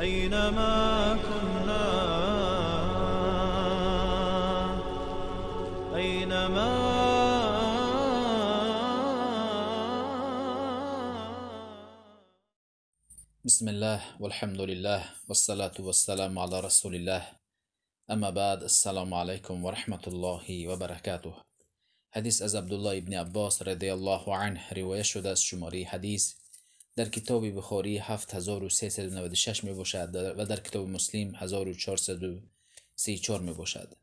أينما كنا، أينما. بسم الله والحمد لله والصلاة والسلام على رسول الله، اما بعد، السلام علیکم و رحمت الله و برکاته. حدیث از عبدالله ابن عباس رضی الله عنه روایت شده است. شماره حدیث در کتاب بخاری 7396 می باشد و در کتاب مسلم 1434 می باشد.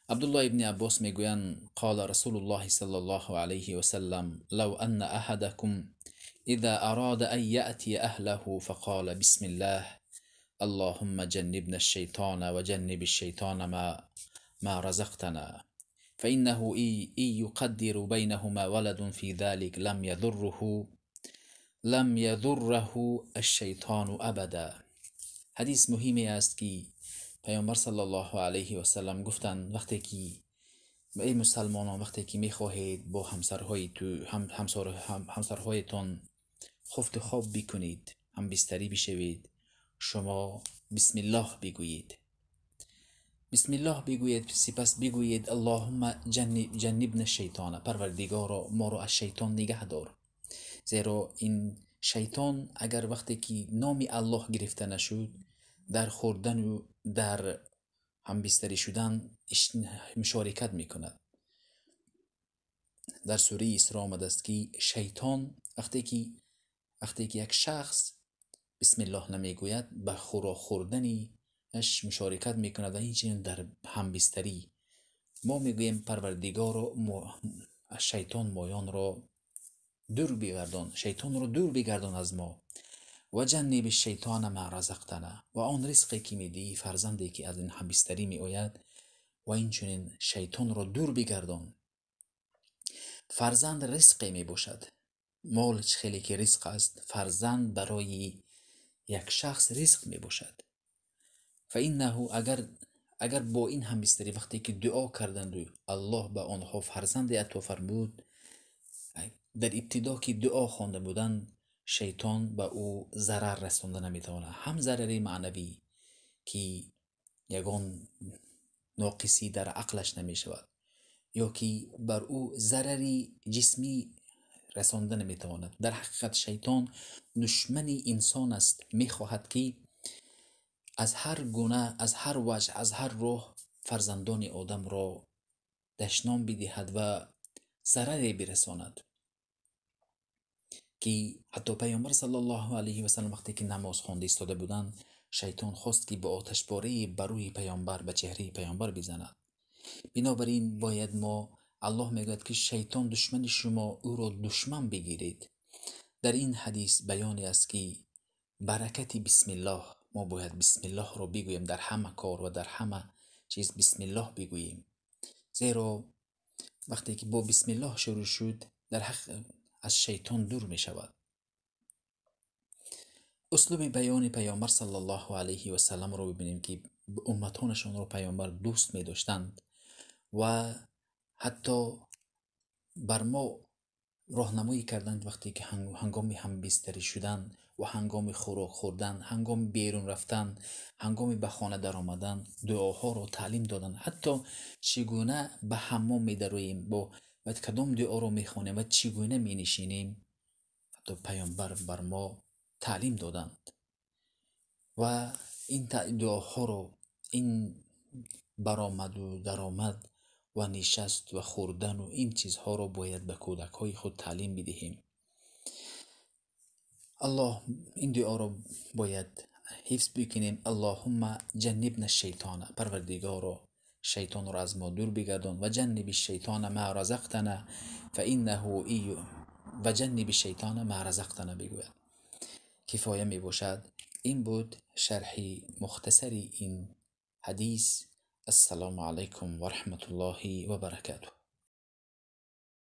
عبدالله ابن عباس میگویند: قال رسول الله صلی الله علیه و سلم لو ان احدکم اذا اراد ان یأتی اهله فقال بسم الله اللهم جنبنا الشیطان وجنب الشیطان ما رزقتنا فإنه إن يقدر بينهما ولد في ذلك لم يضره الشیطان ابدا. حدیث مهمی است که پیامبر صلی الله علیه و سلم گفتند: وقتی که ای مسلمانان، وقتی که میخواهید با همسرهایتان خفت خواب بکنید، هم بستری بشوید، شما بسم الله بگویید. بسم الله بگویید، سپس بگویید اللهم جنبنا الشیطان، پروردگارا ما را از شیطان نگه دار. زیرا این شیطان اگر وقتی که نام الله گرفته نشد، در خوردن و در همبستری شدن مشارکت میکند. در سوره اسراء آمده است که شیطان وقتی که یک شخص بسم الله نمیگوید، به خوراک خوردنش مشارکت میکند و اینچنین در همبستری. ما میگوییم پروردگارا از شیطان مایان را دور بگردان، شیطان را دور بگردان از ما. و جنب الشیطان ما رزقتنا، و آن رزقی که میدی، فرزندی که از این همبستری میآید، و اینچنین شیطان را دور بگردان. فرزند رزقی میباشد. مال خیلی که رزق است، فرزند برای یک شخص رزق میباشد. فإنه اگر با این همبستری وقتی که دعا کردند و الله به آنها فرزند عطا فرمود، در ابتدا که دعا خوانده بودند، شیطان به او ضرر رسانده نمیتواند. هم ضرر معنوی که یگان ناقصی در عقلش نمیشود، یا که بر او ضرر جسمی رسانده نمیتواند. در حقیقت شیطان دشمن انسان است، میخواهد که از هر گونه، از هر وجه، از هر راه فرزندان آدم را دشنام بدهد و ضرر برساند. که حتی پیامبر صلی الله علیه و سلم وقتی که نماز خوانده ایستاده بودند، شیطان خواست که با آتشپاره بر روی پیامبر، به چهره پیامبر بزند. بنابراین باید ما، الله میگوید که شیطان دشمن شما، او را دشمن بگیرید. در این حدیث بیانی است که برکت بسم الله، ما باید بسم الله را بگوییم در همه کار و در همه چیز بسم الله بگوییم. زیرا وقتی که با بسم الله شروع شد، در حق از شیطان دور می شود. اسلوب بیان پیامبر صلی الله علیه و سلم را ببینیم که امتانشان را پیامبر دوست می داشتند و حتی بر ما راهنمایی کردند وقتی که هنگام همبستری شدن و هنگام خوراک خوردن، هنگام بیرون رفتن، هنگام به خانه در آمدن، دعاها را تعلیم دادند. حتی چگونه به حمام می درویم، با و کدام دعا را می خوانیم و چگونه می نشینیم، حتی پیامبر بر ما تعلیم دادند. و این دعاها را، این برآمد و درآمد و نشست و خوردن و این چیزها را باید به کودکهای خود تعلیم بدهیم. الله این دعا را باید حفظ بکنیم: اللهم جنبنا الشیطان، پروردگارا شیطان را از ما دور بگردان، و جنب الشیطان ما رزقتنا فإنه و جنب الشیطان ما رزقتنا بگوید. کفایه می باشد. این بود شرح مختصر این حدیث. السلام علیکم و رحمت الله و برکاته.